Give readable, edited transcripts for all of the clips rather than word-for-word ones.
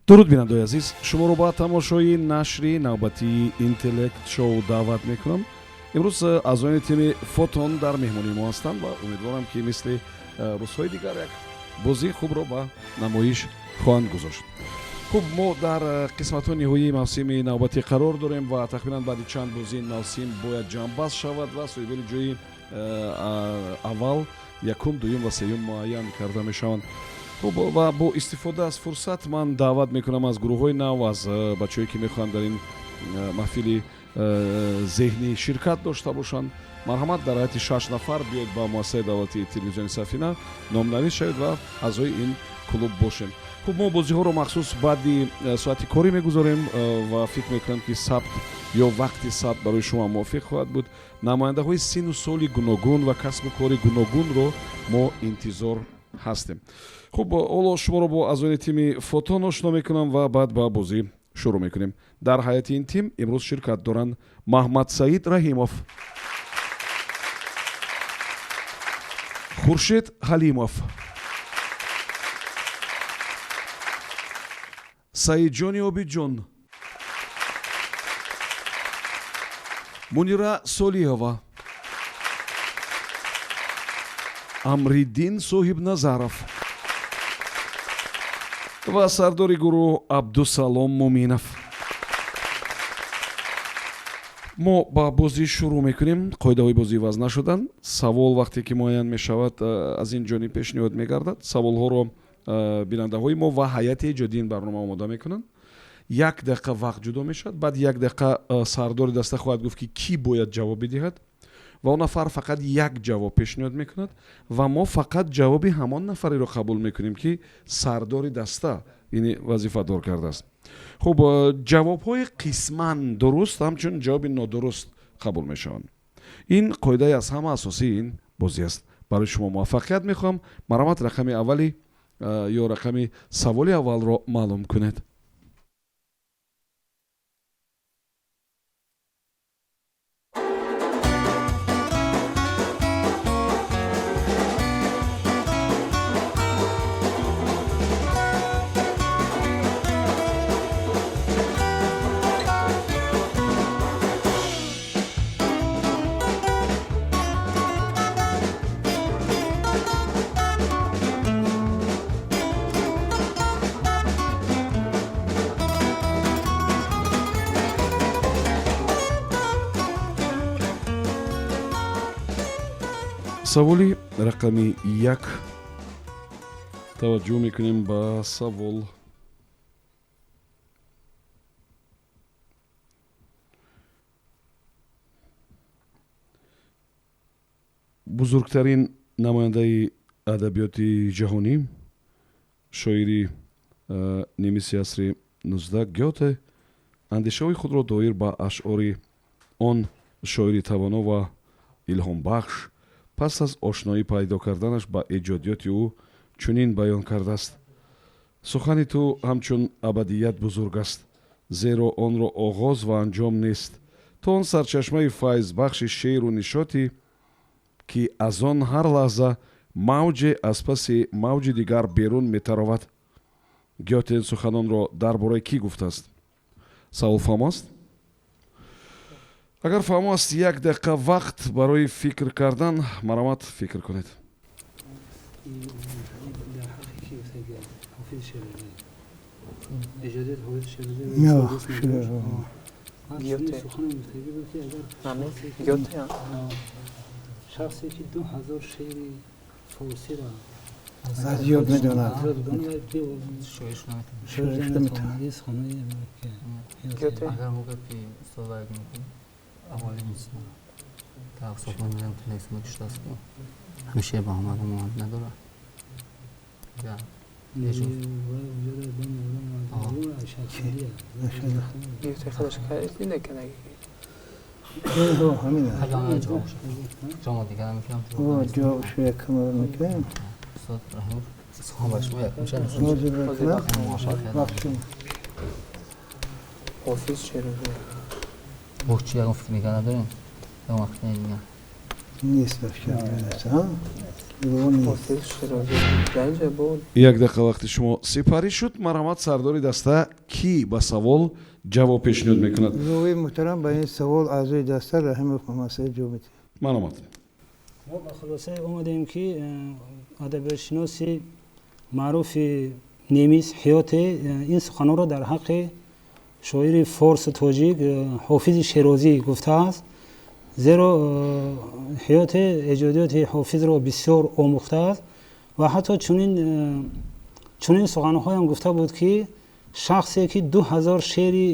Дуруд, бинандаои азиз, шуморо ба тамошои нашри навбатии Интеллект Шоу даъват мекунам. Имрӯз аъзоёни тими Фотон дар меҳмонии мо ҳастанд ва умедворам, ки мисли рӯзҳои дигар як бозии хубро ба намоиш хоҳанд гузошт. Хуб, мо дар қисматҳои ниҳоии мавсими навбатӣ қарор дорем ва тахминан баъди чанд бозӣ ин мавсим бояд ҷамъбаст шавад ва соҳибони ҷои аввал, якум, дуюм ва сеюм муайян карда мешаванд. Хуб, ва бо истифода аз фурсат ман даъват мекунам аз гурӯҳҳои нав, аз бачаҳое, ки мехоҳанд дар ин маҳфили зеҳнӣ ширкат дошта бошанд. Марҳамат, дар ҳайати шаш нафар биёед ба муассисаи давлатии телевизиони Сафина, номнавис шавед ва аъзои ин клуб бошем. Хуб, мо бозиҳоро махсус баъди соати корӣ мегузорем ва фикр мекунам, ки сабт ё вақти сабт барои шумо мувофиқ хоҳад буд. Намояндаҳои сину соли гуногун ва касбу кори гуногунро мо интизор ҳастем. Хуб, ҳоло шуморо бо аъзоёни тими Фотон ошно мекунам ва баъд ба бозӣ шурӯъ мекунем. Дар ҳайати ин тим имрӯз ширкат доранд: Маҳмадсаид Раҳимов, Хуршед Ҳалимов, Саидҷони Обидҷон, Мунира Солиҳова, Амриддин Соҳибназаров ва сардори гурӯҳ Абдусалом Муминов. Мо ба бозӣ шурӯъ мекунем. Қоидаҳои бозӣ иваз нашуданд. Савол вақте ки муайян мешавад, аз ин ҷониб пешниҳод мегардад. Саволҳоро бинандаҳои мо ва ҳайати эҷодии ин барнома омода мекунанд. Як дақиқа вақт ҷудо мешавад, баъд як дақиқа сардори даста хоҳад гуфт, ки кӣ бояд ҷавоб бидиҳад, ва он нафар фақат як ҷавоб пешниҳод мекунад ва мо фақат ҷавоби ҳамон нафареро қабул мекунем, ки сардори даста ини вазифадор кардааст. Хуб, ҷавобҳои қисман дуруст ҳамчун ҷавоби нодуруст қабул мешаванд. Ин қоидаи аз ҳама асосии ин бозӣ аст. Барои шумо муваффақият мехоҳам. Марҳамат, рақами аввали ё рақами саволи аввалро маълум кунед. Саволи рақами як. Таваҷҷӯҳ мекунем ба савол. Бузургтарин намояндаи адабиёти ҷаҳонӣ, шоири немиси асри 19 Гёте андешаҳои худро доир ба ашъори он шоири тавоно ва илҳомбахш пас аз ошноӣ пайдо карданаш ба эҷодиёти ӯ чунин баён кардааст: «Сухани ту ҳамчун абадият бузург аст, зеро онро оғоз ва анҷом нест. Ту он сарчашмаи файзбахши шеъру нишотӣ, ки аз он ҳар лаҳза мавҷе аз паси мавҷи дигар берун метаровад». Гёте ин суханонро дар бораи кӣ гуфтааст? Савол фаҳмо аст? Агар фаҳмо аст, як дақиқа вақт барои фикр кардан. Марҳамат, фикр кунед. Дар ҳаққи ки гуфтаги? Ҳофизи Шерозӣ, эҷодият Ҳофизи Шерозӣ. Не, Шерозӣ. Гёте. Сухани гуфтагӣ буд, ки агар Ҳамин? шахсе ки- Гёте, а? Шахсе ки 2000 шеъри форсиро аз ёд медонад. аз ёд донад, Шоир шуда метавонад. шоир Шоир шуда наметавонад. Ин суханои Гёте. Агар мо гапи устод вайг мекунем, аввали мисол дар созмони Милали Муттаҳида исломӣ шудааст, ки ҳамин шеър ба омаду монанд надорад. Я Гёте худаш зинда кардаги. Ҳамин аст. Ҳаҷ ҷавоб шуд. Ҷомо дигар мекунам. Ҷавобшо якам мекунем. Устод Раҳимов, сухан ба шумо якум шад. Ҳозир мекунам. Муваффақият. Вақти Ҳофиз Шерозӣ. Бо чӣ ягон фикр дигар надорем? Ягон вақт не дигар. Нест, ба фикр мераса. Як дақиқа вақти шумо сипарӣ шуд. Марҳамат, сардори даста, кӣ ба савол ҷавоб пешниҳод мекунад? Ровии муҳтарам, ба ин савол аъзои даста Раҳимов Муҳаммадсаид ҷавоб медиҳад. Марҳамат. Мо ба хулосае омадем, ки адабиётшиноси маъруфи немис Ҳёте ин суханонро дар ҳаққи шоири форсу тоҷик Ҳофизи Шерозӣ гуфтааст, зеро Ҳёте эҷодиёти Ҳофизро бисёр омӯхтааст ва ҳатто чунин суханҳоям гуфта буд, ки шахсе ки 2000 шеъри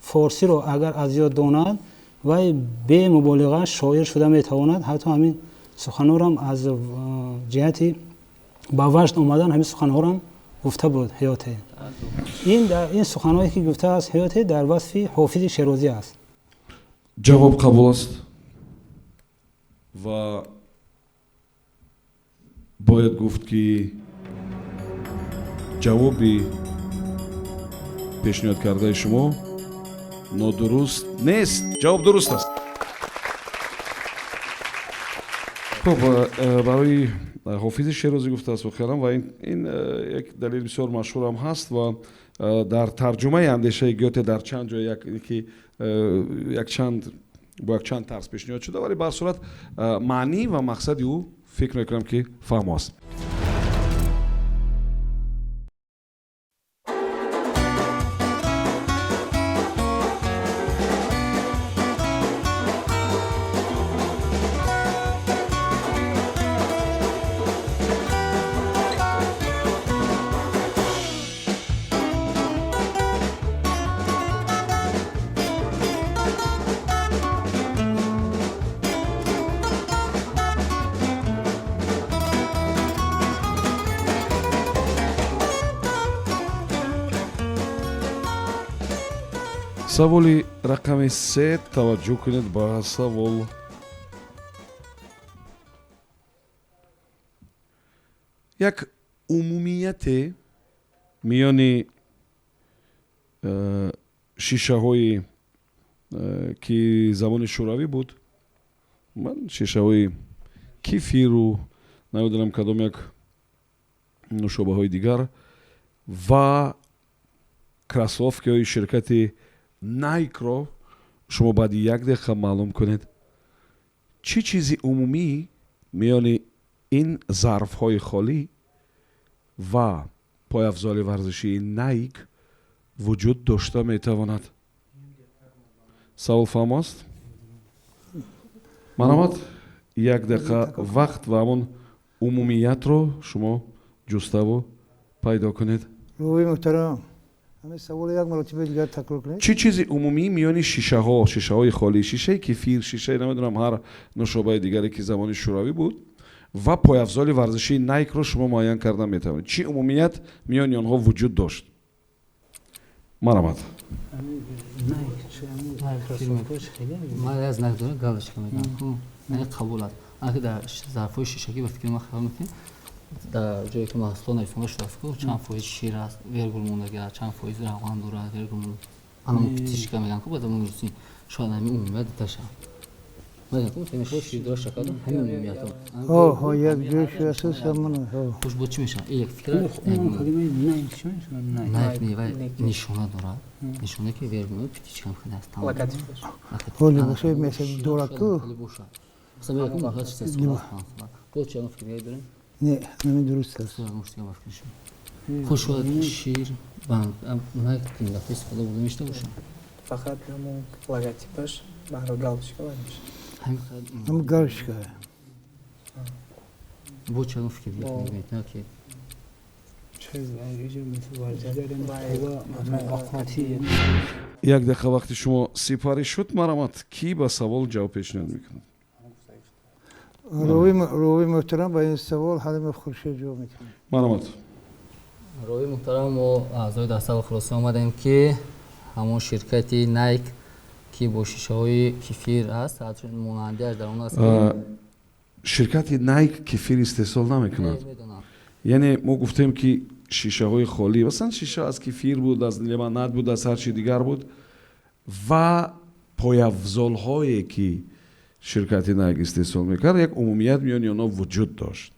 форсиро агар аз ёд донад, вай бемуболиға шоир шуда метавонад. Ҳатто ҳамин суханҳорам аз ҷиҳати ба ваҷд омадан ҳамин суханҳорам гуфта буд Ҳёте. Ин суханҳое ки гуфтааст Ҳёте, дар васфи Ҳофизи Шерозӣ аст. Ҷавоб қабул аст ва бояд гуфт, ки ҷавоби пешниҳод кардаи шумо нодуруст нест. Ҷавоб дуруст аст. Хуб, барои Ҳофизи Шерозӣ гуфтааст воқеан, ва ин як далели бисёр машҳурам ҳаст ва дар тарҷумаи андешаи Гёте дар чанд ҷой ки якчанд бо якчанд тарз пешниҳод шуда, вале ба ҳар сурат маънӣ ва мақсади ӯ, фикр мекунам, ки фаҳмо аст. Саволи рақами 3. Таваҷҷӯҳ кунед ба савол. Як умумияте миёни шишаҳои ки замони шӯравӣ буд, ман шишаҳои кефиру намедонам кадом як нӯшобаҳои дигар ва кроссовкиҳои ширкати Найкро шумо баъди як дақиқа маълум кунед. Чӣ чизи умумӣ миёни ин зарфҳои холӣ ва пойафзоли варзишии Найк вуҷуд дошта метавонад? Савол фаҳмо аст? Марҳамат, як дақиқа вақт ва ҳамон умумиятро шумо ҷуставу пайдо кунед. Ровии муҳтарам, ҳамин саволро як маротиба дигар такрор кунед. Чӣ чизи умумӣ миёни шишаҳо, шишаҳои холӣ, шишаи кефир, шишаи намедонам ҳар нӯшобаи дигаре, ки замони шӯравӣ буд, ва пойафзоли варзишии Найкро шумо муайян карда метавонед? Чӣ умумият миёни онҳо вуҷуд дошт? Марҳамат. Ман аз Найк дорам, галочка мекунам, яъне қабул аст. Аки дар зарфҳои шишагӣ, ба фикри ман, хаёл мекунем, дар ҷое ки маҳсулот нависонда шудааст, ку чанд фоиз шир аст, вергул мондагӣ аст, чанд фоиз равған дорад, вергул монда, ана птичка мегӯям ку ба забони русӣ, шояд ҳамин умумият дида шавад. Мегӯям ку масалан шир дорад, шакар дорад, ҳамин умумиятҳо. Ҳо, ҳо, як ҷой шудааст, ҳамон, ҳо. Хуш бо чӣ мешавад? Як фикр. Калимаи Найк чӣ мешавад? Найк не, вай нишона дорад, нишона ки вергул, птичка ҳам хеле аст. Логотипаш. Ҳо, либосҳои меса дорад ку. Масалан мегӯям ку маҳсулот чиз аст. Боз чӣ фикр дорем? Не, ҳамин дуруст аст. Хуш шояд шир Найк дафъа истифода бурда мешуда бошад. Фақат ҳамон логотипаш баҳро галочка мешавад. Ҳамин галочка. Бо чӣ фикр мекунед ки Як дақиқа вақти шумо сипарӣ шуд. Марҳамат, кӣ ба савол ҷавоб пешниҳод мекунад? Ровии муҳтарам, ба ин савол Ҳалимов Хуршед ҷавоб медиҳад. Марҳамат. Ровии муҳтарам, мо аъзои даста ба хулоса омадем, ки ҳамон ширкати Найк, ки бо шишаҳои кефир аст, монандиаш дар он аст. Ширкати Найк кефир истеҳсол намекунад. Яъне мо гуфтем, ки шишаҳои холӣ, масалан шиша аз кефир буд, аз лимонад буд, аз ҳар чи дигар буд, ва пойафзолҳое ки Ширкати Найк истеҳсол мекард, як умумият миёни онҳо вуҷуд дошт.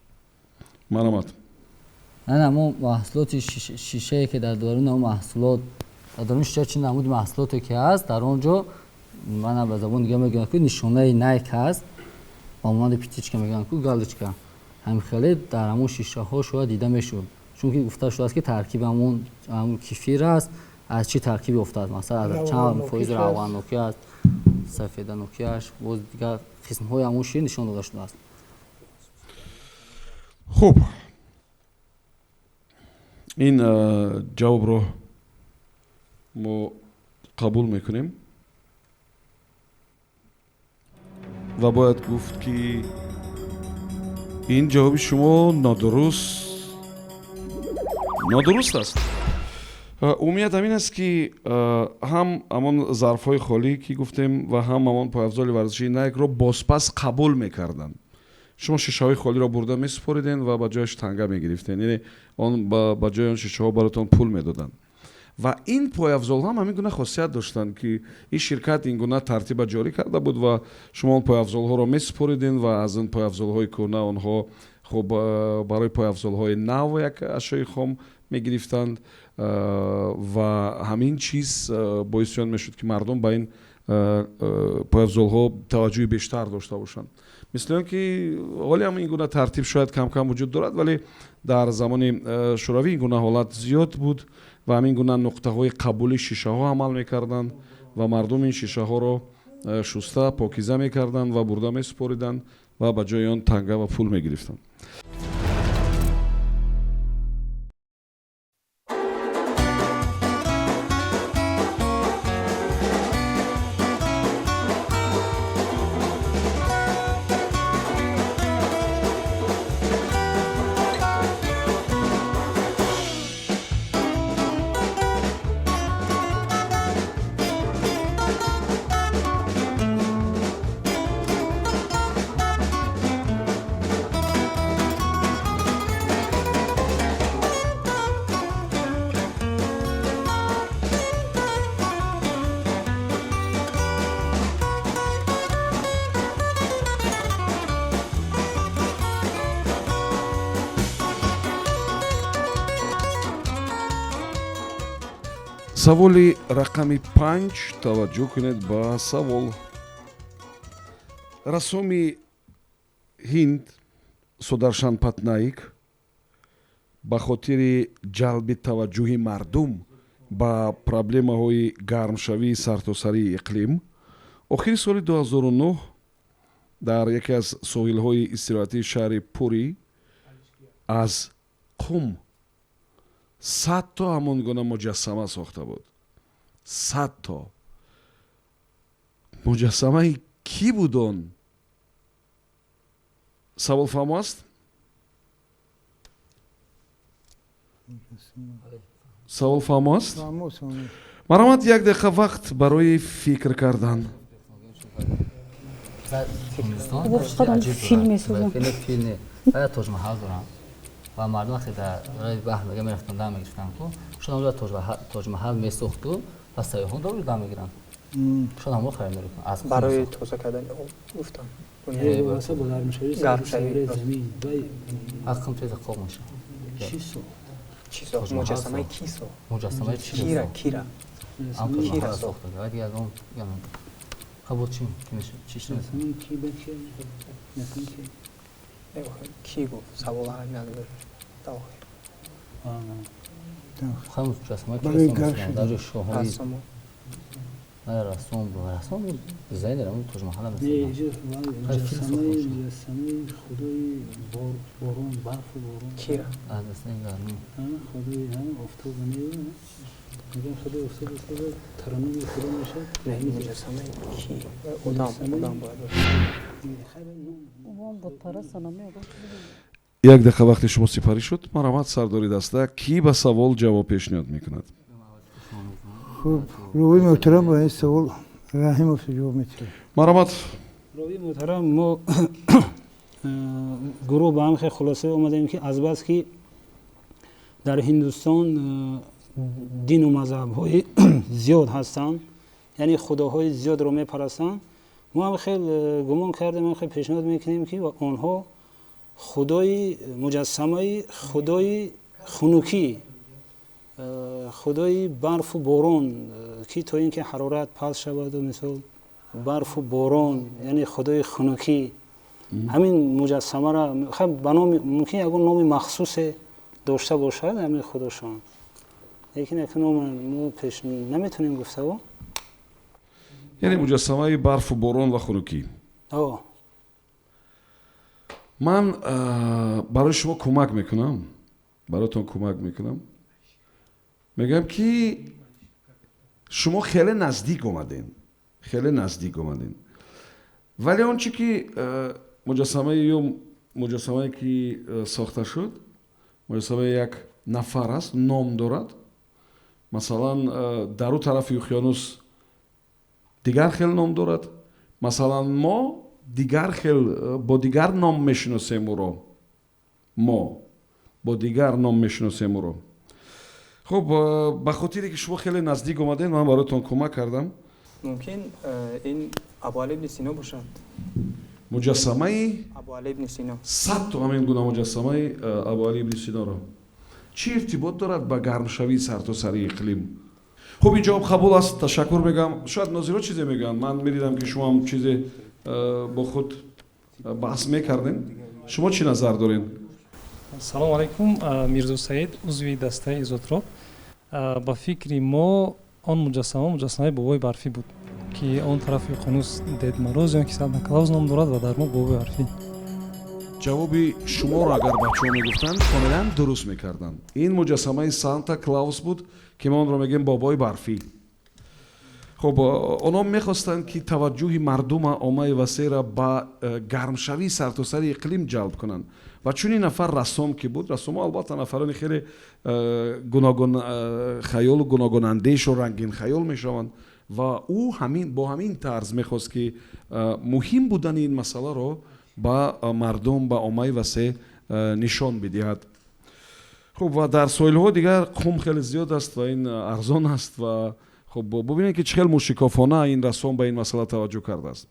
Марҳамат. На, мо маҳсулоти шишае, ки дар даруни он маҳсулот, дар даруни шиша чи намуди маҳсулоте ки ҳаст, дар он ҷо, мана, ба забони дига мегӯянд, ки нишонаи Найк ҳаст, ба монанди птичка мегӯянд ку, галочка, ҳамин хеле дар ҳамон шишаҳо шояд дида мешуд, чунки гуфта шудааст, ки таркиби ҳамон кефир аст, аз чӣ таркиб ёфтааст, масалан, аз чанд фоиз равғаннокӣ аст, сафеданокиаш, боз дигар қисмҳои ҳамон шир нишон дода шудааст. Хуб, ин ҷавобро мо қабул мекунем ва бояд гуфт, ки ин ҷавоби шумо нодуруст аст. Умумият ҳамин аст, ки ҳам ҳамон зарфҳои холӣ, ки гуфтем, ва ҳам ҳамон пойафзоли варзишии Найкро бозпас қабул мекарданд. Шумо шишаҳои холиро бурда месупориден ва ба ҷояш танга мегирифтен, яъне он ба ҷои он шишаҳо баротон пул медоданд. Ва ин пойафзолҳо ҳам ҳамин гуна хосият доштанд, ки ин ширкат ин гуна тартиба ҷорӣ карда буд ва шумо он пойафзолҳоро месупориден ва аз он пойафзолҳои кӯҳна онҳо, хуб, барои пойафзолҳои нав як ашёи хом мегирифтанд. Ва ҳамин чиз боиси он мешуд, ки мардум ба ин пойафзолҳо таваҷҷӯҳи бештар дошта бошанд. Мисли он ки ҳоле ҳам ин гуна тартиб шояд камкам вуҷуд дорад, вале дар замони шӯравӣ ин гуна ҳолат зиёд буд ва ҳамин гуна нуқтаҳои қабули шишаҳо амал мекарданд ва мардум ин шишаҳоро шуста покиза мекарданд ва бурда месупориданд ва ба ҷои он танга ва пул мегирифтанд. Саволи рақами 5. Таваҷҷӯҳ кунед ба савол. Рассоми ҳинд Сударшан Патнаик ба хотири ҷалби таваҷҷӯҳи мардум ба проблемаҳои гармшавии сартосарии иқлим охири соли 2009 дар яке аз соҳилҳои истироҳатии шаҳри Пурӣ аз қум 100 то ҳамон гуна муҷассама сохта буд. 100 то муҷассамаи кӣ буд он? Савол фаҳмо аст? Савол фаҳмо аст? Марҳамат, як дақиқа вақт барои фикр кардан. Филм месозам. Тоҷмаҳал дорам ва мардум вақте дар рои баҳр мега мерафтанд, дам мегирифтанд ку, шояд онҷо Тоҷмаҳал месохту ва сайёҳон дору дам мегиранд, шояд ҳамро харидорӣ кунанд аз барои тоза кардани об гуфтам. Аз қум теза қоқ мешавад. Чӣ сохт? Муҷассамаи кӣ сохт? Муҷассамаи чӣ? Кира, кира. Тоҷмаҳал сохта ва дигар аз он қабул чӣ мешавад? Чӣ шуд? Кӣ гуфт? Савол аҳамият дорад. Хай, муҷассамаи ки дар ҷои шоҳони рассом буд, рассом буд, дизайнер ҳамон Тоҷмаҳала. Муҷассамаи худои борон, барфу борон. Кира. Аз дастаи гармӣ. Худои офтоб мегӯям, худои офтоб, тараннуми худо мешавад. Муҷассамаи ки? Одам, одам бояд. Як дақиқа вақти шумо сипарӣ шуд. Марҳамат, сардори даста, кӣ ба савол ҷавоб пешниҳод мекунад? Хуб, ровии муҳтарам, ба ин савол Раҳимов ҷавоб медиҳад. Марҳамат. Ровии муҳтарам, мо гурӯҳ ба ҳам хел хулоса омадем, ки азбаски дар Ҳиндустон дину мазҳабҳои зиёд ҳастанд, яъне худоҳои зиёдро мепарастанд, Мо ҳам хел гумон кардем, ҳам хел пешниҳод мекунем, ки онҳо худои муҷассамаи худои хунукӣ, худои барфу борон, ки то ин ки ҳарорат паст шаваду мисол барфу борон, яъне худои хунукӣ, ҳамин муҷассамаро ба номи мумкин ягон номи махсусе дошта бошад ҳамин худошон, лекин як ном мо пеш наметонем гуфтаву. Яъне муҷассамаи барфу борон ва хунукӣ. Ман барои шумо кӯмак мекунам, бароятон кӯмак мекунам, мегӯям ки шумо хеле наздик омадем, хеле наздик омадем, вале он чи ки муҷассамаи ё муҷассамае ки сохта шуд, муҷассамаи як нафар аст, ном дорад. Масалан, дар ӯ тарафи уқёнус дигар хел ном дорад, масалан, мо дигар хел бо дигар ном мешиносем ӯро, мо бо дигар ном мешиносем ӯро. Хуб, ба хотире ки шумо хеле наздик омадем, ман бароятон кӯмак кардам. Мумкин ин Абуали ибни Сино бошад. Муҷассамаи Абуали ибни Сино. 100 то ҳамин гуна муҷассамаи Абуали ибни Синоро. Чӣ иртибот дорад ба гармшавии сартосарии иқлим? Хуб, ин ҷавоб қабул аст, ташаккур мегӯям. Шояд нозиро чизе мегӯянд. Ман медидам ки шумо ҳам чизе бо худ баҳс мекардем. Шумо чӣ назар доред? Салому алайкум, Мирзо Саид, узви дастаи Изотроп. Ба фикри мо он муҷассама муҷассамаи бобои барфӣ буд, ки он тарафи уқёнус Дед Мороз ё ки Санта Клаус ном дорад ва дар мо бобои барфӣ. Ҷавоби шуморо агар бачаҳо мегуфтанд, комилан дуруст мекарданд. Ин муҷассамаи Санта Клаус буд, ки мо онро мегӯем бобои барфӣ. Хуб, онҳо мехостанд, ки таваҷҷӯҳи мардума, оммаи васеъра ба гармшавии сартосари иқлим ҷалб кунанд. Ва чунин нафар рассом ки буд, рассомҳо албатта нафарони хеле гуногун хаёлу гуногунандешу рангинхаёл мешаванд ва ӯ бо ҳамин тарз мехост, ки муҳим будани ин масъаларо ба мардум, ба оммаи васеъ нишон бидиҳад. Хуб, ва дар соҳилҳо дигар қум хеле зиёд аст ва ин арзон аст ва хуб, бубинед, ки чӣ хел мушикофона ин рассом ба ин масъала таваҷҷӯҳ кардааст.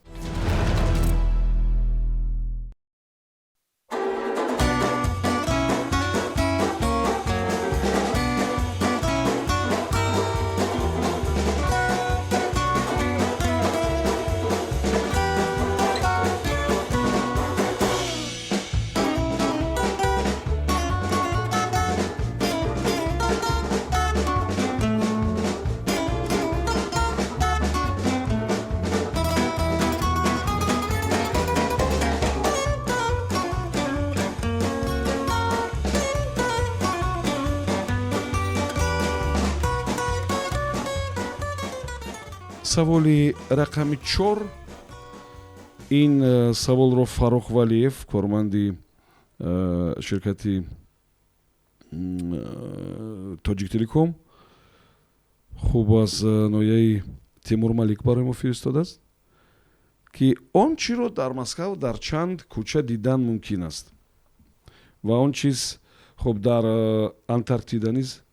Саволи рақами 4. Ин саволро Фаррух Валиев, корманди ширкати Тоҷиктелеком, хуб, аз ноҳияи Темурмалик барои мо фиристодааст, ки он чиро дар Москав дар чанд кӯча дидан мумкин аст ва он чиз хуб дар Антарктида низ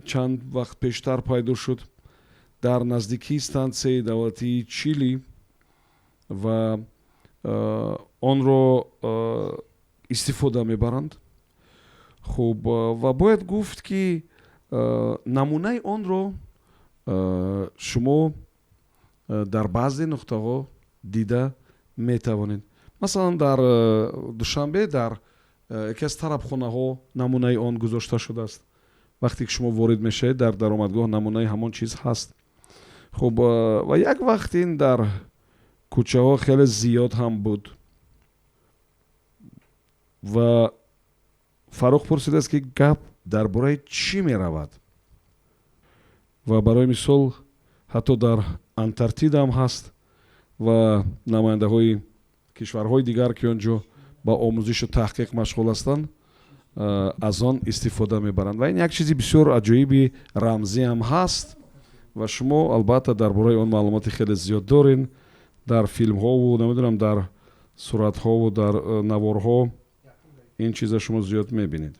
чанд вақт пештар пайдо шуд, дар наздикии стансияи давлатии Чили, ва онро истифода мебаранд. Хуб, ва бояд гуфт, ки намунаи онро шумо дар баъзе нуқтаҳо дида метавонед. Масалан, дар Душанбе дар яке аз тарабхонаҳо намунаи он гузошта шудааст. Вақте ки шумо ворид мешавед, дар даромадгоҳ намунаи ҳамон чиз ҳаст. Хуб, ва як вақт ин дар кӯчаҳо хеле зиёд ҳам буд. Ва Фаррух пурсидааст, ки гап дар бораи чӣ меравад. Ва барои мисол ҳатто дар Антарктида ҳам ҳаст ва намояндаҳои кишварҳои дигар, ки он ҷо ба омӯзишу таҳқиқ машғул ҳастанд, аз он истифода мебаранд. Ва ин як чизи бисёр аҷоиби рамзӣ ҳам ҳаст ва шумо албатта дар бораи он маълумоти хеле зиёд доред. Дар филмҳову намедонам, дар суратҳову дар наворҳо ин чиза шумо зиёд мебинед.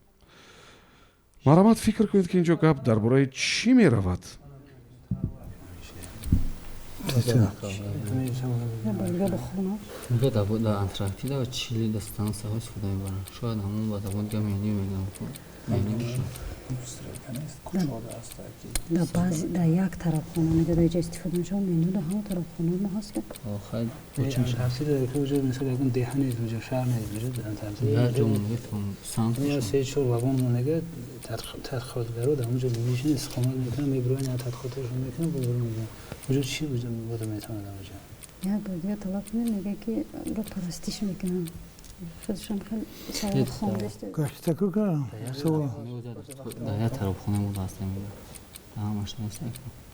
Марҳамат, фикр кунед, ки ин ҷо гап дар бораи чӣ меравад. Мега дар Антарктида ва Чили дар станцияҳо истифода мебаранд. Шояд ҳамон ба забони дига меню мегӯянд. Меню бошад. Дар як тарафхона мега дар ҷа истифода мешавад, меню дар ҳама тарафхонаҳо мо ҳаст. Антарктида уҷо мисол ягон деҳа нест, уҷо шаҳр нест, уҷо Антарктида. Як ҷо монда сант. Се чор вагон монда, тадқиқотгаро дар онҷо мешинанд, истиқомат мекунанд, мебироянд, як тадқиқоташон мекунанд, боз мебироянд. Уҷо чӣ буда метавонад уҷо? Як бор дига талаб кунем, мега ки ро парастиш мекунанд. Худшон хеле савол хондааст. Гашти такрор кардам савол. Дар як тарафхона буда аст мега. Ҳамаш нест.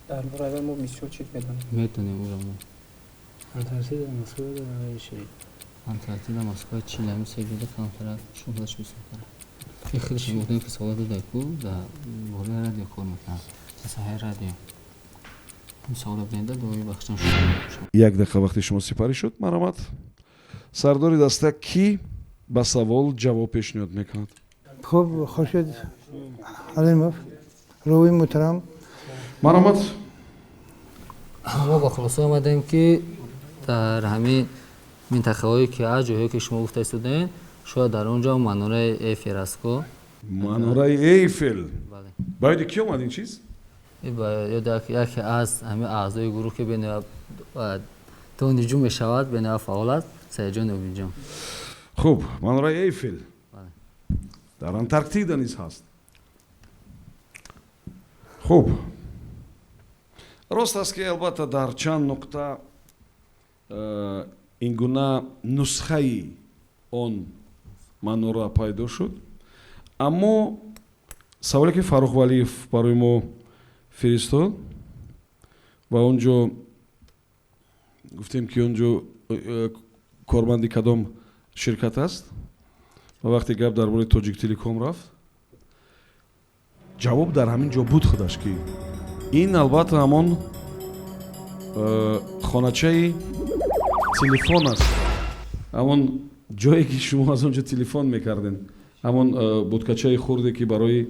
Дар бораи мо бисёр чиз медонем. Медонем уро мо. Антарктида, Москва, чӣ? Антарктида, Москва, Чили ҳамин се ҷода камтар шуҳраташ бисёртар. Ин хеле гуфтем ки савол дода ку дар бораи радио кор мекунад. Саҳаи радио. Ин саволо бинда дуои бахшан шуд. Як дақиқа вақти шумо сипарӣ шуд, марҳамат. Сардори даста кӣ ба савол ҷавоб пешниҳод мекунад? Хуб, Хуршед Ҳалимов, ровии муҳтарам. Марҳамат. Мо ба хулоса омадем ки дар ҳамин минтақаҳое ки аз ҷойҳое ки шумо гуфта истодаед, шояд дар он ҷо манораи Эйфел аст ко. Манораи Эйфел? Ба ёди кӣ омад ин чиз? Яке аз ҳамин аъзои гурӯҳ ки донишҷӯ мешавад, бениҳоят фаъол аст, Саидҷон Обидҷон. Хуб, манораи Эйфел дар Антарктида низ ҳаст. Хуб, рост аст ки албатта дар чанд нуқта ин гуна нусхаи он манора пайдо шуд, аммо саволе ки Фаррух Валиев барои мо фиристод ва он ҷо гуфтем ки он ҷо корманди кадом ширкат аст ва вақте гап дар бораи Тоҷик Телеком рафт, ҷавоб дар ҳамин ҷо буд худаш ки ин албатта ҳамон хоначаи телефон аст, ҳамон ҷое ки шумо аз он ҷо телефон мекардед, ҳамон будкачаи хурде ки барои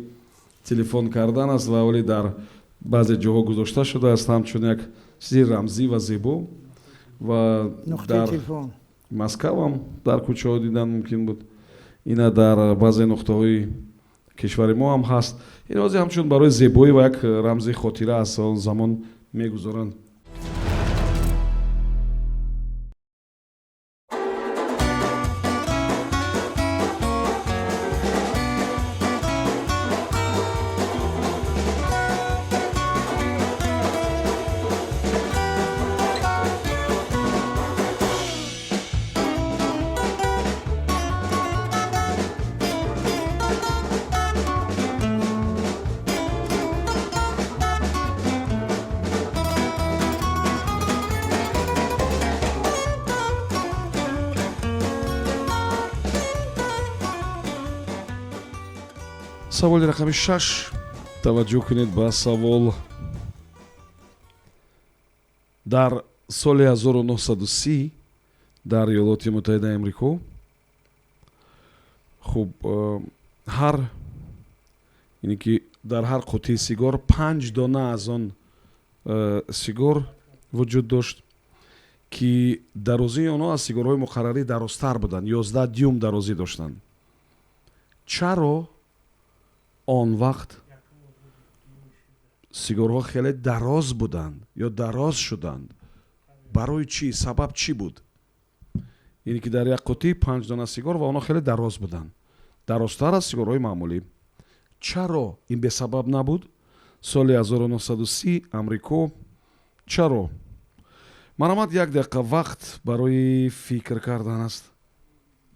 телефон кардан аст ва вале дар баъзе ҷоҳо гузошта шудааст ҳамчун як чизи рамзӣ ва зебо ва дар Москвам дар кӯчаҳо дидан мумкин буд. Ина дар баъзе нуқтаҳои кишвари мо ҳам ҳаст. Ин ози ҳамчун барои зебоӣ ва як рамзи хотира аз он замон мегузоранд. Саволи рақами 6. Таваҷҷӯҳ кунед ба савол. Дар соли 1930 дар Иёлоти Муттаҳидаи Амрико хуб ҳар ине ки дар ҳар қутии сигор 5 дона аз он сигор вуҷуд дошт ки дарозии онҳо аз сигорҳои муқаррарӣ дарозтар буданд, 11 дюйм дарозӣ доштанд. Чаро он вақт сигорҳо хеле дароз буданд ё дароз шуданд? Барои чӣ? Сабаб чӣ буд? Яъне ки дар як қутӣ 5 дона сигор ва онҳо хеле дароз буданд, дарозтар аз сигорҳои маъмулӣ. Чаро ин бесабаб набуд? Соли 1930 Амрико чаро? Марҳамат, як дақиқа вақт барои фикр кардан аст.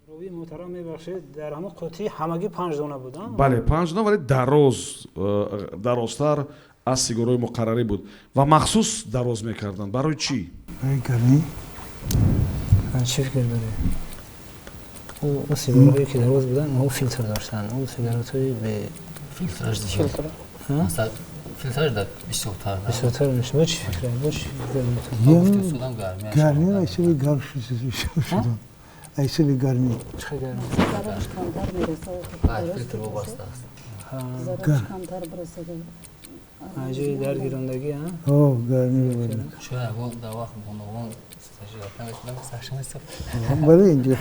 Ровии муҳтарам, мебахшед, дар ҳамон қутӣ ҳамагӣ 5 дона буд? Бале, 5 дона, вале дарозтар аз сигорҳои муқаррарӣ буд ва махсус дароз мекарданд. Барои чӣ? Барои гармӣ. Чӣ фикр доред? О сигарҳое ки дароз буданд, онҳо филтр доштанд. О сигаретҳои бе филтраж филтраж бисёртар. Бисёртар мешавад. Бо чӣ фикр? Бо чӣ фикр? Гармӣ айсаби гарм шуд. Айсаби гармӣ. Чӣ гармӣ? Зарараш камтар мерасад. Филтр вобаста аст. Зарараш камтар бирасад. Аҷои дар гирондагӣ, а? О, гармӣ бовар. Шояд ягон дар вақт бонувон Бале, инҷо.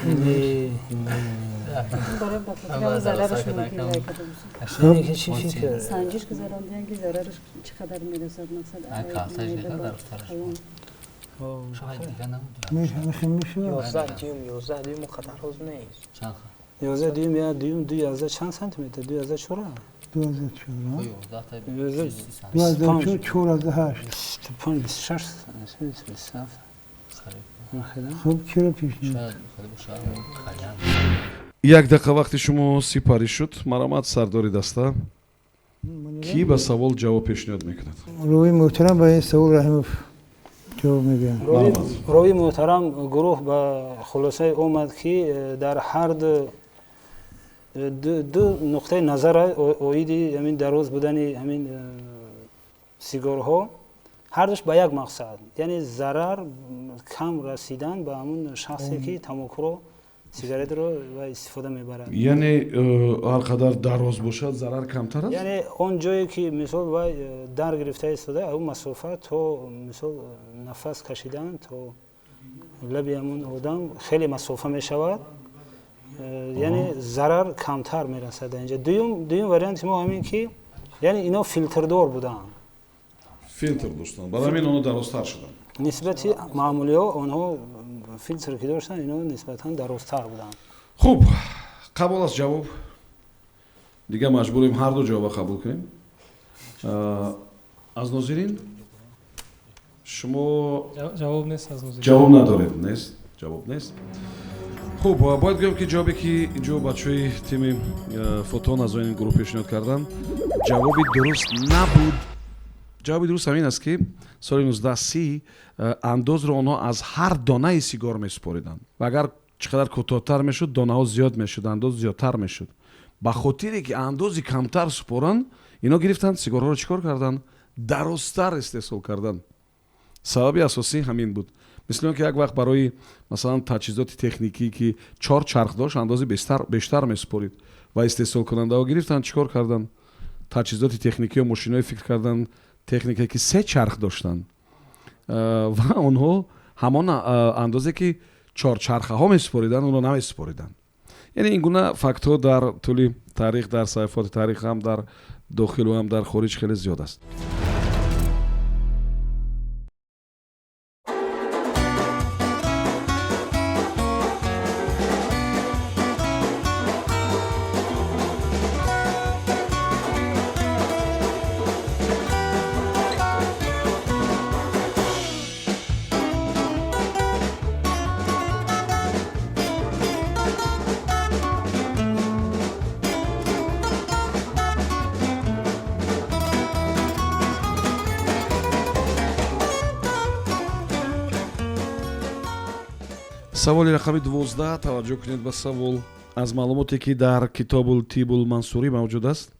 Барои ба хотири зарараш мумкин вай карда бошад. Ки чӣ фикр? Санҷиш гузарондиан, ки зарараш чӣ қадар мерасад, мақсад. Мешавад. 11 дюйм, 11 дюйм қадар ҳоз нест. 11 дюйм, я дюйм 2 азда чанд сантиметр? 2,4? 2,4, 2,4, 4,8. 25, 26, 27. Хуб, чиро пешниҳод? Як дақиқа вақти шумо сипарӣ шуд. Марҳамат, сардори даста, кӣ ба савол ҷавоб пешниҳод мекунад? Ровии муҳтарам, ба ин савол Раҳимов ҷавоб мегӯянд. Ровии муҳтарам, гурӯҳ ба хулосае омад, ки дар ҳар ду нуқтаи назар оиди ҳамин дароз будани ҳамин сигорҳо, ҳардуш ба як мақсад, яъне зарар кам расидан ба ҳамун шахсе, ки тамокуро, сигаретро истифода мебарад. Яъне ҳар қадар дароз бошад, зарар камтар аст? Яъне он ҷое ки, мисол, вай дар гирифта истода, он масофа то, мисол, нафас кашидан то лаби ҳамун одам хеле масофа мешавад, яъне зарар камтар мерасад инҷа. Дуюм варианти мо ҳамин ки, яъне ино филтрдор буданд. Филтр доштанд, барои ҳамин онҳо дарозтар шуданд. Нисбати маъмулиҳо онҳо филтр ки доштанд, ино нисбатан дарозтар буданд. Хуб, қабул аст ҷавоб. Дигар маҷбурем ҳарду ҷавоба қабул кунем. Аз нозирин шумо? Ҷавоб нест аз нозирин. Ҷавоб надоред? Нест, ҷавоб нест. Хуб, бояд гӯям, ки ҷавобе, ки инҷо бачаҳои тими Фотон аз ин гурӯҳ пешниҳод карданд, ҷавоби дуруст набуд. Ҷавоби дуруст ҳамин аст, ки соли 1930 андозро онҳо аз ҳар донаи сигор месупориданд ва агар чӣ қадар кӯтоҳтар мешуд, донаҳо зиёд мешуд, андоз зиёдтар мешуд. Ба хотире ки андози камтар супоранд, ино гирифтанд, сигорҳоро чӣ кор карданд? Дарозтар истеҳсол карданд. Сабаби асосӣ ҳамин буд. Мисли он ки як вақт барои, масалан, таҷҳизоти техникӣ, ки чор чарх дошт, андози бештар месупорид ва истеҳсолкунандаҳо гирифтанд, чӣ кор карданд? Таҷҳизоти техникиё, мошинои фикр карданд, техникае, ки се чарх доштанд, ва онҳо ҳамон андозе, ки чорчархаҳо месупориданд, онро намесупориданд. Яъне ин гуна фактҳо дар тӯли таърих, дар саҳифаоти таърих, ҳам дар дохилу ҳам дар хориҷ хеле зиёд аст. Саволи рақами 12. Таваҷҷӯҳ кунед ба савол. Аз маълумоте, ки дар Китобул Тибул Мансурӣ мавҷуд аст,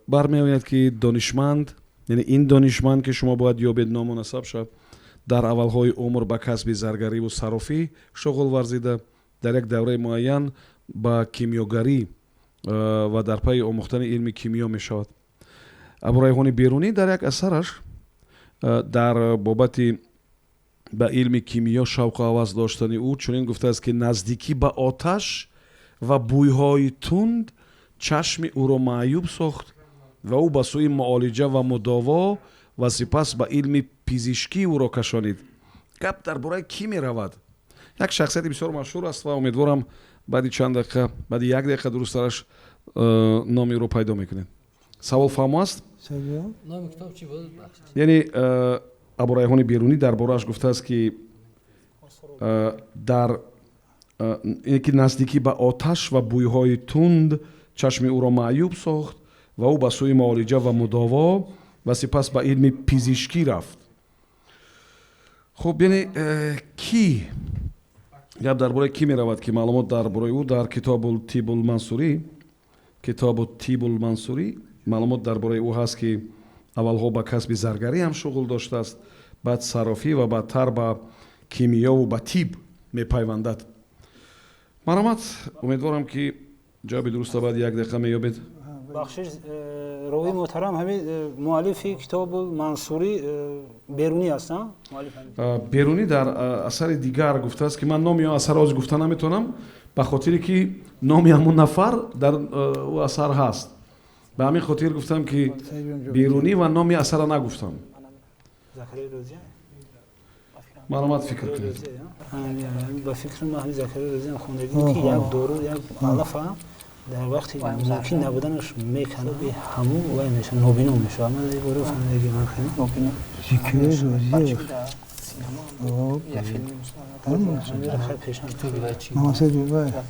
бармеояд, ки донишманд, яъне ин донишманд, ки шумо бояд ёбед ному насабша, дар аввалҳои умр ба касби заргариву саррофӣ шуғл варзида, дар як давраи муайян ба кимиёгарӣ ва дар пайи омӯхтани илми кимиё мешавад. Абурайҳони Берунӣ дар як асараш дар бобати ба илми кимиё шавқу ҳавас доштани ӯ чунин гуфтааст, ки наздикӣ ба оташ ва бӯйҳои тунд чашми ӯро маъюб сохт ва ӯ ба сӯи муолиҷа ва мудово ва сипас ба илми пизишкӣ ӯро кашонид. Гап дар бораи кӣ меравад? Як шахсияти бисёр машҳур аст ва умедворам, баъди чанд дақиқа, баъди як дақиқа дурусттараш, номи ӯро пайдо мекунед. Савол фаҳмо аст? Яъне Абурайҳони Берунӣ дар борааш гуфтааст, ки дар ки наздикӣ ба оташ ва бӯйҳои тунд чашми ӯро маъюб сохт ва ӯ ба сӯи муолиҷа ва мудово ва сипас ба илми пизишкӣ рафт. Хуб, яъне кӣ, гап дар бораи кӣ меравад, ки маълумот дар бораи ӯ дар Китобул Тибул Мансурӣ, Китобу Тибул Мансурӣ маълумот дар бораи ӯ ҳаст, ки аввалҳо ба касби заргарӣ ҳам шуғл доштааст, баъд саррофӣ ва баъдтар ба кимиёву ба тиб мепайвандад. Марҳамат, умедворам, ки ҷавоби дуруста баъди як дақиқа меёбед. Бахшиш, ровии муҳтарам, ҳамин муаллифи китобу Мансурӣ Берунӣ аст? Берунӣ дар асари дигар гуфтааст, ки ман номи он асарро ҳозир гуфта наметавонам, ба хотире ки номи ҳамон нафар дар ӯ асар ҳаст. Ба ҳамин хотир гуфтам, ки Берунӣ ва номи асарро нагуфтам. Маълумот фикр кунед. Ба фикри ман ҳамин Закариёи Розиам хондагӣ, ки як дору, як алафа дар вақти мумкин набуданаш меканад, ҳамун вай мешавад, нобино мешавад. Ман дар бора фаҳмидагӣ ман хеле нобино. Закариёи Розӣ.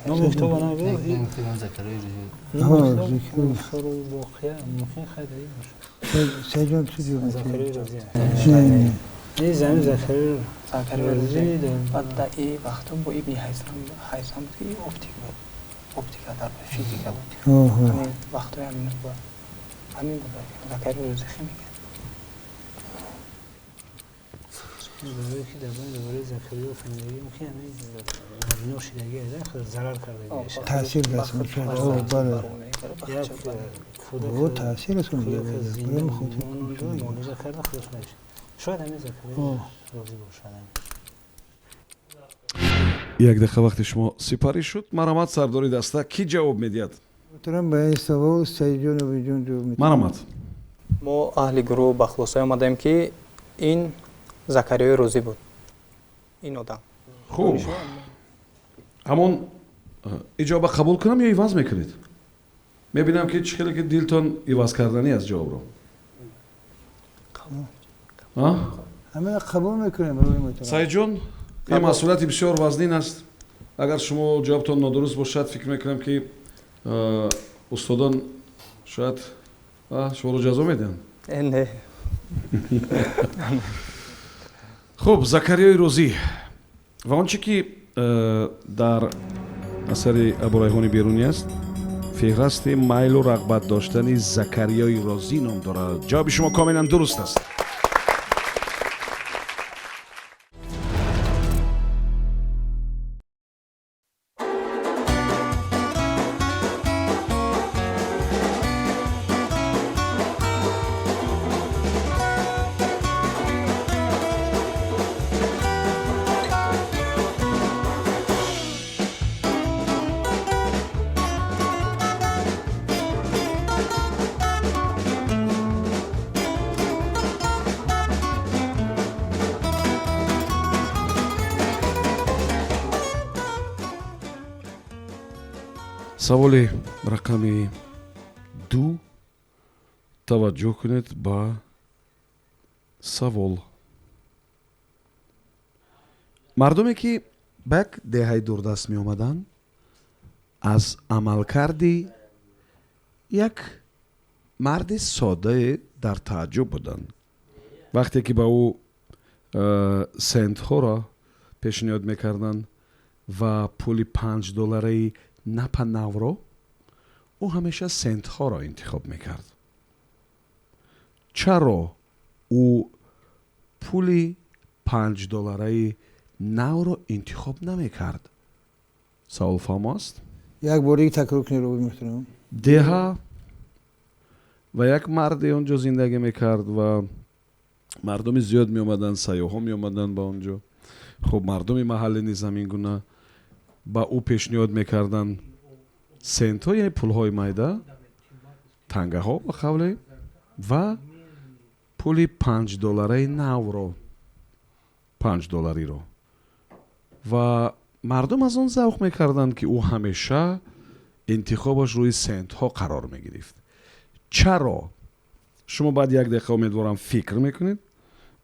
Номи китоба набу? Номи воқеа мумкин хайр. Сайҷон, чӣ ҷавоб? Закариёи Розӣ. Не, замин Закариёи Розӣ. Баъд дар ин вақтҳо бо Ибни Ҳайсам буд, ки оптик буд. Оптика дар физика буд. Ҳамин вақтҳои ҳамин буд. Ҳамин буд. Закариёи Розӣ химика. Барое ки дар байн бораи Закариё фаҳмидагӣ, мумкин ҳамин нобино шидагӣ зарар кардагӣ. Таъсир расонд. Бале. Як кӯдак таъсир расонд. Зинда муолиҷа карда худаш мешавад. Шояд ҳамин Закариё Розӣ бошад. Як дақиқа вақти шумо сипарӣ шуд. Марҳамат, сардори даста, кӣ ҷавоб медиҳад? Муҳтарам, ба ин савол Саидҷон Обидҷон ҷавоб медиҳад. Марҳамат. Мо аҳли гурӯҳ ба хулосае омадем, ки ин Закариёи Розӣ буд, ин одам. Хуб, ҳамон иҷоба қабул кунам ё иваз мекунед? Мебинам, ки чӣ хеле ки дилтон иваз карданӣ аст ҷавобро. Ҳамина қабул мекунем. Саидҷон, ин масъулияти бисёр вазнин аст. Агар шумо ҷавобтон нодуруст бошад, фикр мекунам, ки устодон шояд шуморо ҷазо медиҳанд. Не. Хуб, Закариёи Розӣ ва он чӣ ки дар асари Абурайҳони Берунӣ аст, феҳрасти майлу рағбат доштани Закариёи Розӣ ном дорад. Ҷавоби шумо комилан дуруст аст. Саволи рақами 2. Таваҷҷӯҳ кунед ба савол. Мардуме, ки ба як деҳаи дурдаст меомаданд, аз амалкарди як марди соддае дар тааҷҷуб буданд. Вақте ки ба ӯ сентҳоро пешниҳод мекарданд ва пули 5 доллараи напа навро, ӯ ҳамеша сентҳоро интихоб мекард. Чаро ӯ пули 5 доллараи навро интихоб намекард? Савол фаҳмо аст? Як бор дига такрор кунед, ровии муҳтарам. Деҳа ва як марде он ҷо зиндагӣ мекард ва мардуми зиёд меомаданд, сайёҳҳо меомаданд ба он ҷо. Хуб, мардуми маҳаллӣ низ ҳамин гуна ба ӯ пешниҳод мекарданд сентҳо, яъне пулҳои майда, тангаҳо ба қавле, ва пули 5 доллараи навро, 5 доллариро. Ва мардум аз он завқ мекарданд, ки ӯ ҳамеша интихобаш рӯи сентҳо қарор мегирифт. Чаро? Шумо баъд як дақиқа, умедворам, фикр мекунед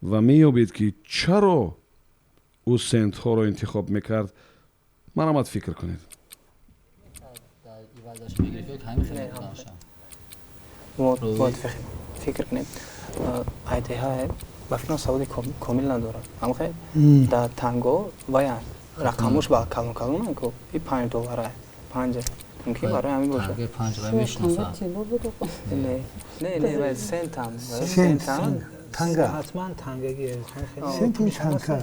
ва меёбед, ки чаро ӯ сентҳоро интихоб мекард. Марҳамат, фикр кунед. Ивазаш мегирифт ё ҳамин хеле будаша? Мо бояд фикр кунем. Айдеҳа ба фикрам саводи комил надорад. Амхе дар танго вая рақамош ба калон калонан ку, и 5 доллара панҷ, мумкин барои ҳамин бошад. Тангаи панҷ вай мешиносад. Не, не, не, вай сентам, сентам. Танга. Ҳатман тангагӣ. Сент ин танга.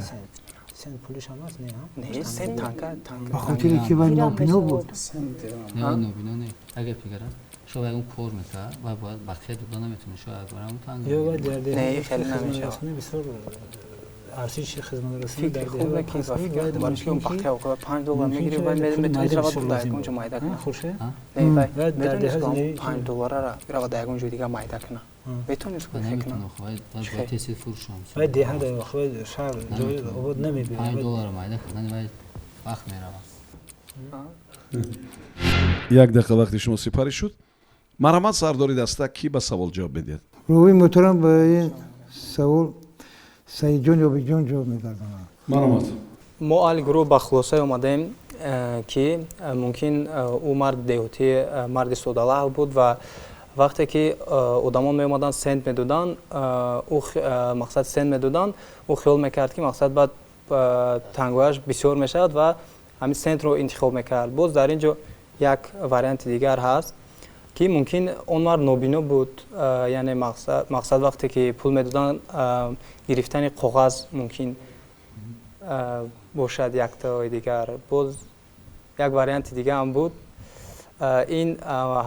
Сент пулиш ҳам аст, не? Не, сент танга, танга. Ба хотире ки вай нобино буд. Не, нобино не, агар фикр аст. Шояд ягон кор мекард ва бояд бақия дода наметавонад, шояд барам танга. Ё вай дар Не, хеле намешавад. Бисёр арзиши хизматрасонӣ дар фикри хуб ки ба фикр барои ки он бақия оқибат 5 доллар мегири вай метавонад равад дар ягон ҷо майда кунад. Хуршед? Не, вай Вай дар метавонист деҳа ки зиндагӣ 5 долларара равад дар ягон ҷои дигар майда кунад. Метавонист ки фикр кунад. Наметавонад, вай бояд тез фурӯшам. Вай деҳа дар вай шаҳр ҷои обод намебинад. 5 доллар майда кардан вай вақт меравад. Як дақиқа вақти шумо сипарӣ шуд. Марҳамат, сардори даста, кӣ ба савол ҷавоб медиҳад? Ровии муҳтарам, ба ин савол Саидҷон Ёбиҷон ҷавоб мегардонад. Марҳамат. Мо аҳли гурӯҳ ба хулосае омадаем, ки мумкин ӯ марди деҳотӣ, марди содалаҳв буд ва вақте ки одамон меомаданд сент медоданд, ӯ мақсад сент медоданд, ӯ хиёл мекард ки мақсад баъд тангояш бисёр мешавад ва ҳамин сентро интихоб мекард. Боз дар ин ҷо як варианти дигар ҳаст ки мумкин он мард нобино буд, яъне мақсад вақте ки пул медоданд, гирифтани коғаз мумкин бошад яктои дигар. Боз як варианти дига ҳам буд, ин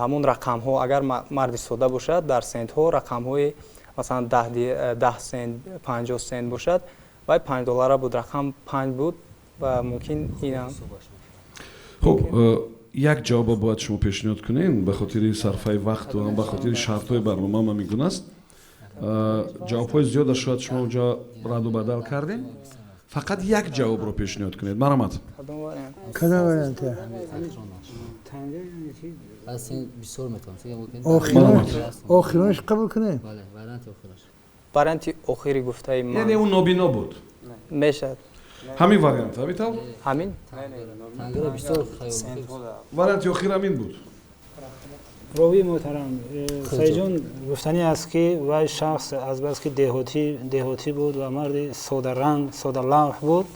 ҳамон рақамҳо, агар марди сода бошад, дар сентҳо рақамҳои масалан 10 сент, 50 сент бошад, вай 5 доллара буд, рақам 5 буд ва мумкин инам. Хуб, як ҷавобо бояд шумо пешниҳод кунем ба хотири сарфаи вақту ҳам ба хотири шартҳои барнома ҳам ҳамин гуна аст. Ҷавобҳои зиёда шояд шумо онҷо раду бадал кардем. Фақат як ҷавобро пешниҳод кунед. Марҳамат. Кадом вариант? Кадом вариант? Танга яъне ки Аз сент бисёр метавонад. Охиронаш қабул кунем? Бале, варианти охираш. Варианти охири гуфтаи ман. Яъне ӯ нобино буд. Мешавад. Ҳамин вариант, ҳамин тавр? Ҳамин? Тангара бисёр хаёл. Варианти охир ҳамин буд. Ровии муҳтарам, Саидҷон, гуфтанӣ аст ки вай шахс азбаски деҳотӣ буд ва марди содаранг, содалавҳ буд,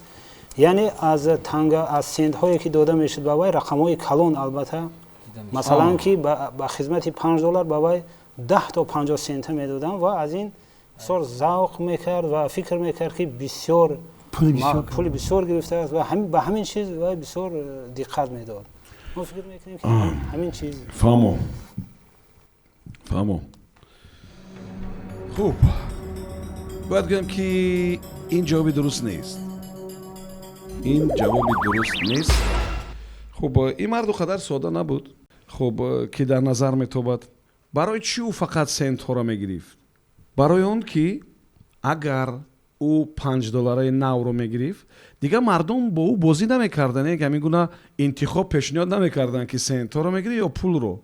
яъне аз танга, аз сентҳое ки дода мешуд ба вай рақамҳои калон, албатта, масалан ки ба хизмати 5 доллар ба вай 10 то 50 сента медоданд ва аз ин бисёр завқ мекард ва фикр мекард ки бисёр пули бисёр гирифтааст ва ба ҳамин чиз вай бисёр диққат медод. Мо фикр мекунем ки ҳамин чиз. Фаҳмо. Фаҳмо. Хуб, бояд гӯям ки ин ҷавоби дуруст нест. Ин ҷавоби дуруст нест. Хуб, ин марду қадар сода набуд, хуб, ки дар назар метобад. Барои чӣ ӯ фақат сентҳоро мегирифт? Барои он ки агар ӯ 5 доллараи навро мегирифт, дигар мардум бо ӯ бозӣ намекарданд, яъне ҳамин гуна интихоб пешниҳод намекарданд ки сентҳоро мегирӣ ё пулро.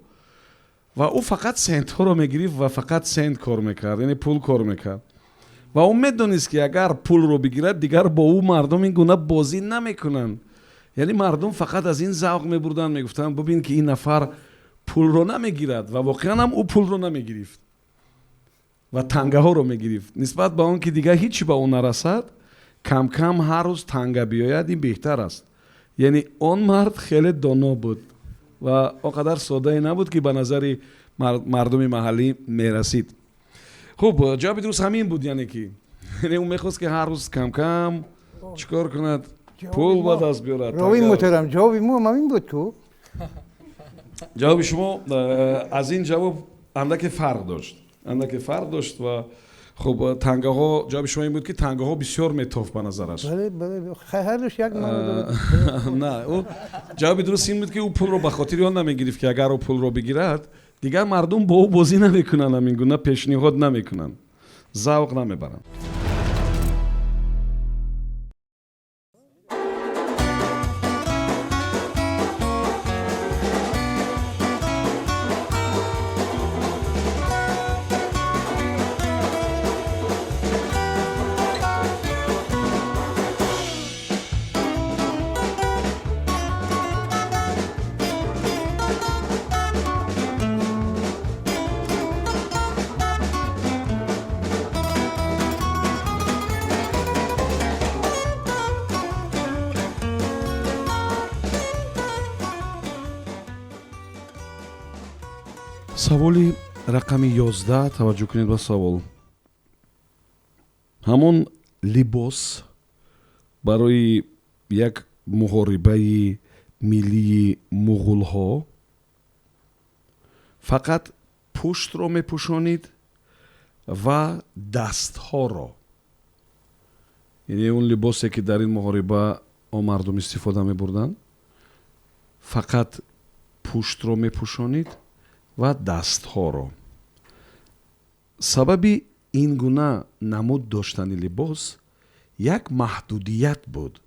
Ва ӯ фақат сентҳоро мегирифт ва фақат сент кор мекард, яъне пул кор мекард. Ва ӯ медонист ки агар пулро бигирад, дигар бо ӯ мардум ин гуна бозӣ намекунанд. Яъне мардум фақат аз ин завқ мебурданд, мегуфтанд бубин ки ин нафар пулро намегирад ва воқеан ҳам ӯ пулро намегирифт ва тангаҳоро мегирифт. Нисбат ба он ки дигар ҳеҷ ба ӯ нарасад, кам-кам ҳар рӯз танга биёяд, ин беҳтар аст. Яъне он мард хеле доно буд ва он қадар соддае набуд ки ба назари мардуми маҳаллӣ мерасид. Хуб, ҷавоби дуруст ҳамин буд, яъне ки яъне ӯ мехост ки ҳар рӯз кам-кам чӣ кор кунад? Пул ба даст биёрад. Ровии муҳтарам, ҷавоби мо ҳамин буд ку? Ҷавоби шумо аз ин ҷавоб андаке фарқ дошт. Андаке фарқ дошт ва хуб, тангаҳо, ҷавоби шумо ин буд ки тангаҳо бисёр метофт ба назараш. Бале, бале, ҳар рӯз як маъно дорад. На, ӯ ҷавоби дуруст ин буд ки ӯ пулро ба хотири он намегирифт ки агар ӯ пулро бигирад, дигар мардум бо ӯ бозӣ намекунанд, ҳамин гуна пешниҳод намекунанд, завқ намебаранд. Саволи рақами 11, таваҷҷӯҳ кунед ба савол. Ҳамон либос барои як муҳорибаи миллии муғулҳо Фақат пуштро мепӯшонид ва дастҳоро. Яъне он либосе, ки дар ин муҳориба он мардум истифода мебурданд, фақат пуштро мепӯшонид ва дастҳоро. Сабаби ин гуна намуд доштани либос як маҳдудият буд.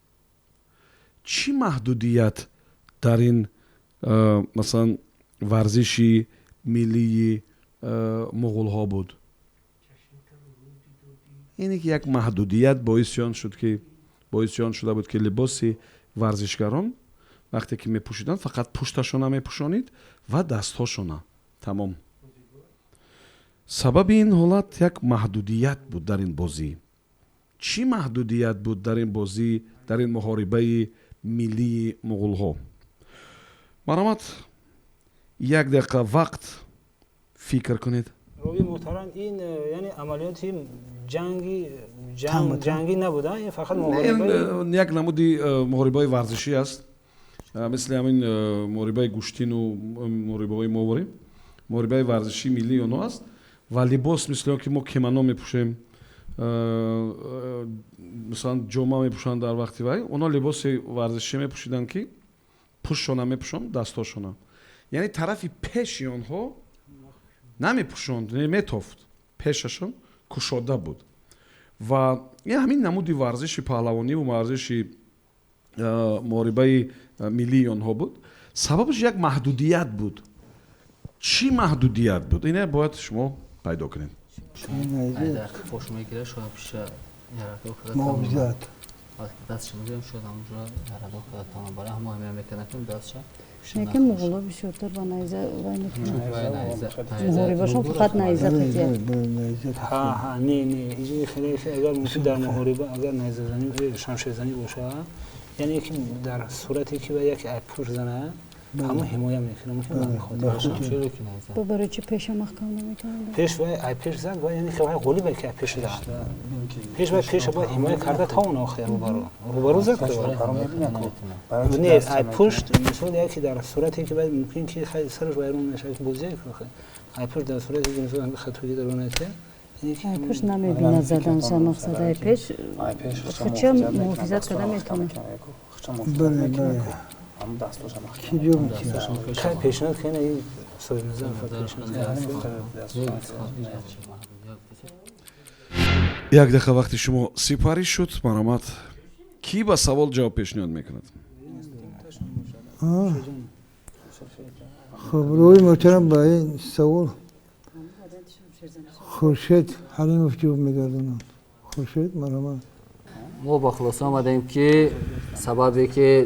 Чӣ маҳдудият дар ин, масалан, варзиши миллии муғулҳо буд? Ине ки як маҳдудият боиси он шуд, ки боиси он шуда буд, ки либоси варзишгарон вақте ки мепӯшиданд, фақат пушташона мепӯшонид ва дастҳошона, тамом. Сабаби ин ҳолат як маҳдудият буд дар ин бозӣ. Чӣ маҳдудият буд дар ин бозӣ, дар ин муҳорибаи миллии муғулҳо? Марҳамат, як дақиқа вақт, фикр кунед. Ровии муҳтарам, ин яъне амалиёти ҷангӣ набуда, ин фақат муҳориба, як намуди муҳорибаи варзишӣ аст, мисли ҳамин муҳорибаи гӯштину муҳорибаҳои моворӣ. Муҳорибаи варзишии миллии онҳо аст ва либос мисли он ки мо кимоно мепӯшем, масалан, ҷома мепӯшанд дар вақти вай, онҳо либоси варзишӣ мепӯшиданд, ки пуштшона мепӯшонд, дастҳошона, яъне тарафи пеши онҳо намепӯшонд, метофт, пешашон кушода буд. Ва ҳамин намуди варзиши паҳлавониву варзиши муҳорибаи миллии онҳо буд. Сабабаш як маҳдудият буд. Чӣ маҳдудият буд, ина бояд шумо пайдо кунед. Пош мегирад, шояд пиша ярадор карда, муҳофизат. Дастша мегирам, шояд ҳамонҷо ярадор карда тамом, барои ҳамо ҳамин мекардам, ки дастша. Яке муғуло бисёртар ба найза вай мекунанд, муҳорибашон фақат найза қатия. Ҳа, не, иҷои хеле, агар мумкин дар муҳориба агар найзазанӣ, шамшерзанӣ бошад, яъне ки дар сурате ки яке ай пушт занад, ҳамон ҳимоя мекунад, мумкин ба ҳамин хотир. Бо барои чӣ пеша маҳкам намекунанд? Пеш вай ай пеш зад, вай яъне ки вай ғолибе, ки ай пеш зад, пеш вай пеша бояд ҳимоя карда тавона. Охир рӯбарӯ зад, не ай пушт. Мисол, яке дар сурате ки вай мумкин ки сараш вайрон мешавад, бозия ай пушт, дар сурате ки мисол хатоги даронад. Ай пушт намебинад заданша, мақсад ай пеш хуча муҳофизат карда метавонад. Бале, бале. Ки ҷо метиҳад? Пешниҳод кунед, соҳибназар пешниҳод. Як дақиқа вақти шумо сипарӣ шуд. Марҳамат, кӣ ба савол ҷавоб пешниҳод мекунад? Хуб, рӯи муҳтарам, ба ин савол Хуршед Ҳалимов ҷавоб мегардонад. Хуршед, марҳамат. Мо ба хулоса омадем, ки сабабе ки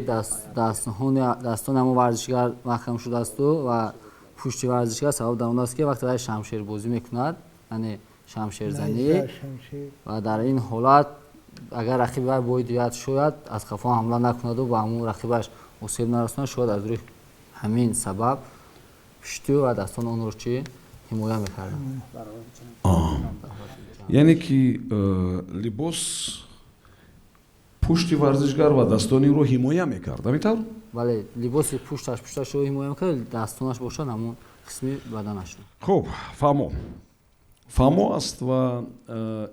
дастони ҳамон варзишгар маҳкам шудаасту ва пушти варзишгар, сабаб дар он аст, ки вақте вай шамшербозӣ мекунад, яъне шамшерзанӣ, ва дар ин ҳолат агар рақиби вай боидият, шояд аз қафо ҳамла накунаду ба ҳамон рақибаш осеб нарасонад. Шояд аз рӯи ҳамин сабаб пушту ва дастони онро чӣ ҳимоя мекарданд. Яъне ки либос пушти варзишгар ва дастони ӯро ҳимоя мекард, ҳамин тавр? Бале, либоси пушташро ҳимоя мекард, дастонаш бошад, ҳамон қисми баданашро. Хуб, фаҳмо аст ва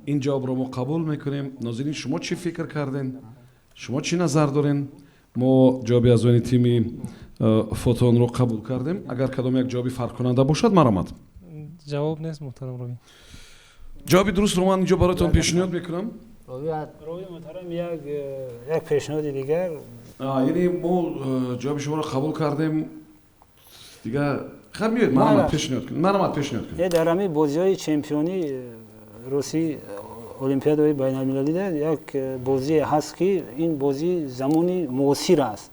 ин ҷавобро мо қабул мекунем. Нозирин, шумо чӣ фикр кардем, шумо чӣ назар дорем? Мо ҷавоби аъзони тими Фотонро қабул кардем. Агар кадом як ҷавоби фарқкунанда бошад, марҳамат. Ҷавоб нест, муҳтарам ровӣ. Ҷавоби дурустро ман инҷо бароятон пешниҳод мекунам. Ровии муҳтарам, як пешниҳоди дигар. Яъне мо ҷавоби шуморо қабул кардем, дигар хар меоед, марҳамат, пешниҳод кунед, марҳамат, пешниҳод кунед. Дар ҳамин бозиҳои чемпиони русӣ, олимпиадаҳои байналмилалида як бозие ҳаст, ки ин бозӣ замони муосир аст.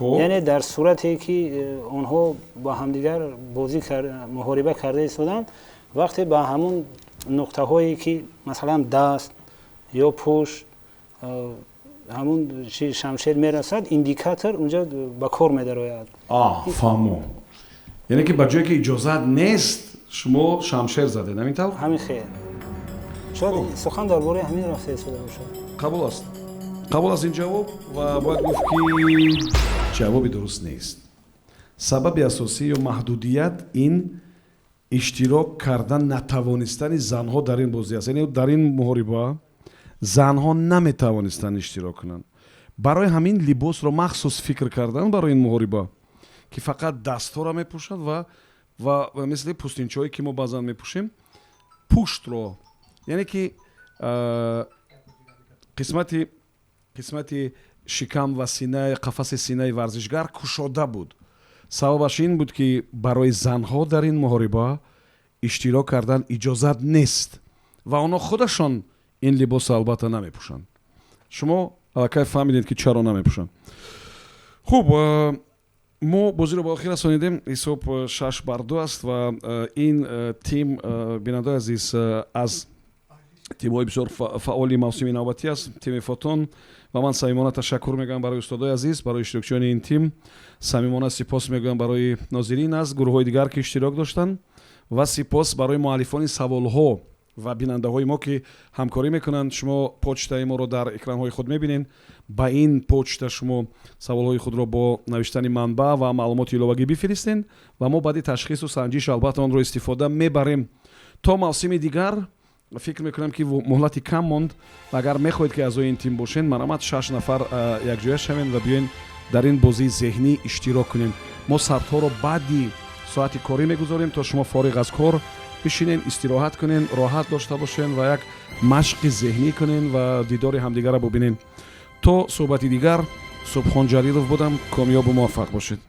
Яъне дар сурате ки онҳо ба ҳамдигар бозӣ, муҳориба карда истоданд, вақте ба ҳамон нуқтаҳое ки масалан даст ё пушт ҳамон шамшер мерасад, индикатор унҷа ба кор медарояд. Фаҳмо, яъне ки ба ҷое ки иҷозат нест, шумо шамшер задед, ҳамин тавр? Ҳамин хел. Шояд сухан дар бораи ҳамин рафта истода бошад. Қабул аст, қабул аст ин ҷавоб ва бояд гуфт, ки ҷавоби дуруст нест. Сабаби асосӣ ё маҳдудият ин Иштирок кардан натавонистани занҳо дар ин бозӣ аст, яъне дар ин муҳориба занҳо наметавонистанд иштирок кунанд. Барои ҳамин либосро махсус фикр кардан барои ин муҳориба, ки фақат дастҳоро мепӯшад ва мисли пӯстинчаҳое, ки мо баъзан мепӯшем, пуштро, яъне ки қисмати шикам ва сина, қафаси синаи варзишгар кушода буд. Сабабаш ин буд, ки барои занҳо дар ин муҳориба иштирок кардан иҷозат нест ва онҳо худашон ин либосро албатта намепӯшанд. Шумо аллакай фаҳмидед, ки чаро намепӯшанд. Хуб, мо бозиро ба охир расонидем. Ҳисоб 6 бар 2 аст ва ин тим, бинандаои азиз, аз тимҳои бисёр фаъоли мавсими навбатӣ аст, тими Фотон. Ва ман самимона ташаккур мегӯям барои устодои азиз, барои иштирокчиёни ин тим. Самимона сипос мегӯям барои нозирин аз гурӯҳҳои дигар, ки иштирок доштанд, ва сипос барои муаллифони саволҳо ва бинандаҳои мо, ки ҳамкорӣ мекунанд. Шумо почтаи моро дар экранҳои худ мебинед. Ба ин почта шумо саволҳои худро бо навиштани манбаъ ва маълумоти иловагӣ бифиристед ва мо баъди ташхису санҷиш албатта онро истифода мебарем. То мавсими дигар, фикр мекунам, ки муҳлати кам монд ва агар мехоҳед, ки аъзои ин тим бошед, марҳамат, шаш нафар якҷоя шавем ва биёен дар ин бозии зеҳнӣ иштирок кунем. Мо сабтҳоро баъди соати корӣ мегузорем, то шумо фориғ аз кор бишинен, истироҳат кунен, роҳат дошта бошен ва як машқи зеҳнӣ кунен ва дидори ҳамдигарро бубинен. То суҳбати дигар, Субҳон Ҷалилов будам. Комёбу муваффақ бошед.